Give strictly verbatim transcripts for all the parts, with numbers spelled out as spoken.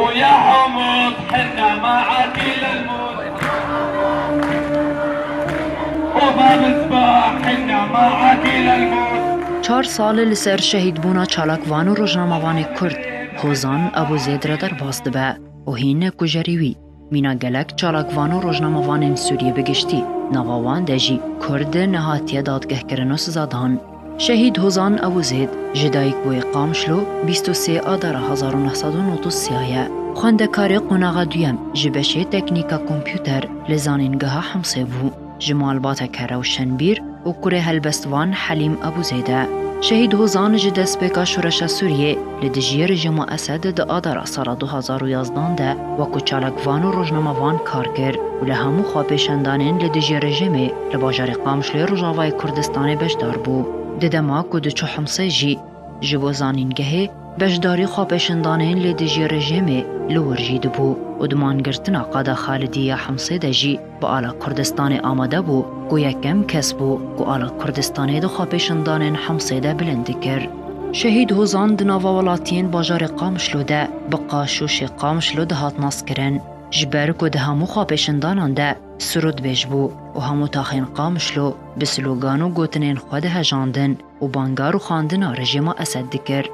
ويا حمص حنا ما عادي للموت. وما بسبح حنا ما عادي للموت. Çar sal li ser şehîdbûna çalakvan û rojnamevanê Kurd Hozan Ebû Zêd re derbas dibe û hîn kujerê wî mîna gelek çalakvan û rojnamevanên Sûriyê bi giştî, nava wan de jî Kurd nehatiye dadgehkirin û sizadan. Şehîd Hozan Ebû Zêd ji dayik bûye Qamişlo, bîst û sê Adara hezar û neh sed û nod û sê ye. Xwendekarê qonaxa duyem ji beşê teknîka kompûter li Zanîngeha Himsê bû. Ji malbateke rewşenbîr û kurê helbestvan Helîm Ebû Zêd e. Şehîd Hozan ji destpêka şoreşa Sûriyê li dijî rejîma Esed di Adara sala du hazar û yazdan de wekû çalakvan û rojnamevan kar kir û li hemû xwepêşandanên li dijî rejîmê li bajarê Qamişloyê Rojavayê Kurdistanê beşdar bû. Di dema ku diçû Himsê jî ji bo zanîngehê beşdarî xwepêşandanên li dijî rejîmê li wir jî dibû û di mangirtina qada Xalidî ya Himsê de jî bi ala Kurdistanê amade bû ku yekem kes bû ku ala Kurdistanê di xwepêşandanên Himsê de bilind dikir. Şehîd Hozan di nava welatiyên bajarê Qamişlo de bi Qaşûşê Qamişlo dihat naskirin. Ji ber ku di hemû xwepêşandanan de sirûdbêj bû û hemû taxên Qamişlo bi slogan û gotinên xwe dihejandin û banga rûxandina rejîma Esed dikir.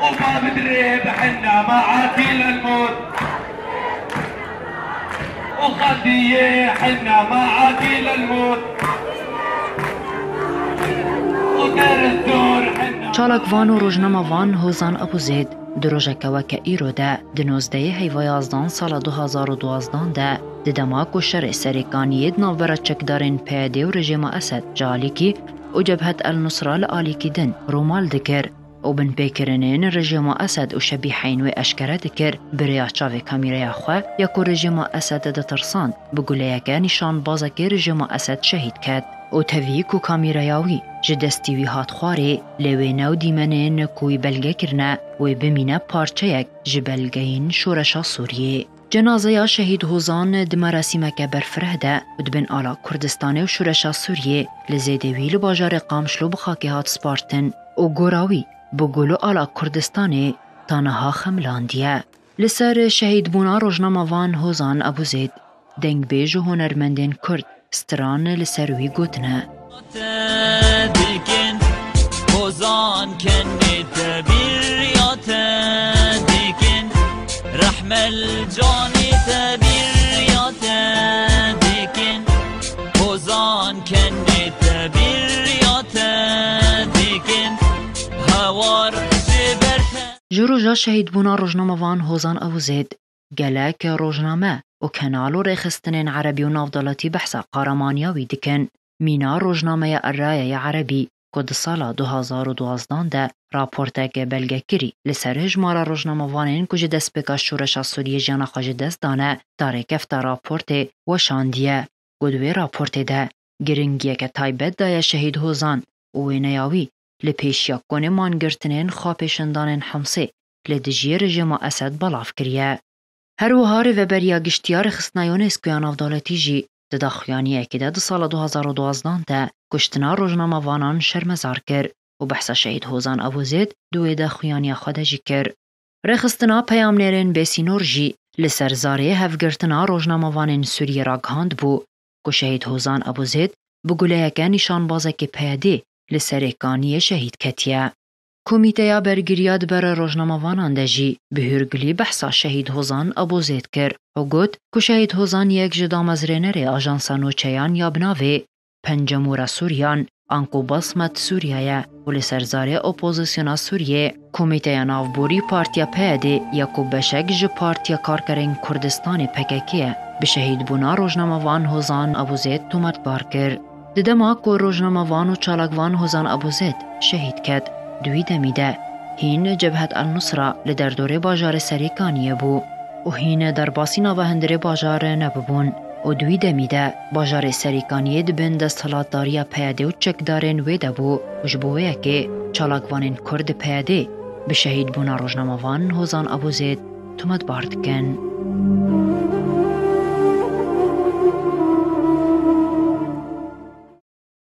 وما بدري بحنا ما عادي للموت. وخليه حنا ما عادي للموت. ودير الزور حنا. Çalakvan û rojnamevan Hozan Ebû Zêd di rojeke weke îro de, di nozdehê heyva yazdan sala du hazar û duwazdan de, di dema ku şerê serêkaniyê di navbera çekdarên P Y D û rejîma Esed ji alîkî û Cebhet El Nusra li alîkî din rûmal dikir û binpêkirinên rejîma Esed û şebîheyên wê eşkere dikir, bi rêya çavê kamîreya xwe ya ku rejîma Esed ditirsand, bi guleyeke nîşanbazekê rejîma Esed şehîd ket û tevî ku kamîreya wî ji destî wî hat xwarê, lê wê new dîmenên ku wî belge kirine wê bimîne parçeyek ji belgeyên şoreşa Sûriyê. Cenazeya Şehîd Hozan di merasîmeke berfireh de û di bin ala Kurdistanê û şoreşa Sûriyê li zêdê wî li bajarê Qamişlo bi xakê hat spartin û gora wî bi gul û ala Kurdistanê ta niha xemilandiye. Li ser şehîdbûna rojnamevan Hozan Ebû Zêd, dengbêj û hunermendên Kurd stran li ser wî gotine. Te dikin, Hozan kenê te bir ya te dikin, Rehmel canê te bir ya te dikin, Hozan kenê te bir ya te dikin, hawar ji ber te. Ji roja şehîdbûna rojnamevan Hozan Ebû Zêd, gelek rojname û kenal û rêxistinên erebî û navdelatî behsa qaramaniya wî dikin. Mîna rojnameya Erraye ya erebî ku di sala du hazar û duwazdan de raportek belgekirî li ser hijmara rojnamevanên ku ji destpêka şoreşa Sûriyê jiyana xwe ji dest dane, darêkefta raportê weşandiye ku di wê raportê de giringiyeke taybet daye Şehîd Hozan û wêneya wî li pêşiya konê mangirtinên xwepêşandanên Himsê li dijî rejîma Esed belav kiriye. Her wiha Rêveberiya Giştî ya Rêxistina UNESCO ya Navdewletî jî di daxuyaniyekê de di sala du hazar û duwazdan de kuştina rojnamevanan şermezar kir û behsa Şehîd Hozan Ebû Zêd di wê daxuyaniya xwe de jî kir. Rêxistina Peyamnêrên Bêsînor jî li ser zarê hevgirtina rojnamevanên Sûriyê ragihand bû ku Şehîd Hozan Ebû Zêd bi guleyeke nîşanbazekê P Y D'ê li Serêkaniyê şehîd ketiye. Komîteya Bergiriya di ber rojnamevanan de jî bi hûrgilî behsa Şehîd Hozan Ebû Zêd kir û got ku Şehîd Hozan yek ji damezrênerê Ajansa Nûçeyan ya bi navê Pencemûra Sûriyan, anku Basmet Sûriya ye û li ser zarê opozisyona Sûriyê, Komîteya Navborî Partiya P Y D'ê ya ku beşek ji Partiya Karkerên Kurdistanê P K K ye, bi şehîdbûna rojnamevan Hozan Ebû Zêd tometbar kir. Di dema ku rojnamevan û çalakvan Hozan Ebû Zêd şehîd ket, di wî demî de hîn Cebhet El Nusra li derdorê bajarê Serêkaniyê bû û hîn derbasî nava hundirê bajar nebibûn û di wî demî de bajarê Serêkaniyê di bin desthilatdariya P Y D û çekdarên wê de bû û ji bo wê yekê çalakvanên Kurd P Y D bi şehîdbûna rojnamevan Hozan Ebû Zêd tometbar dikin.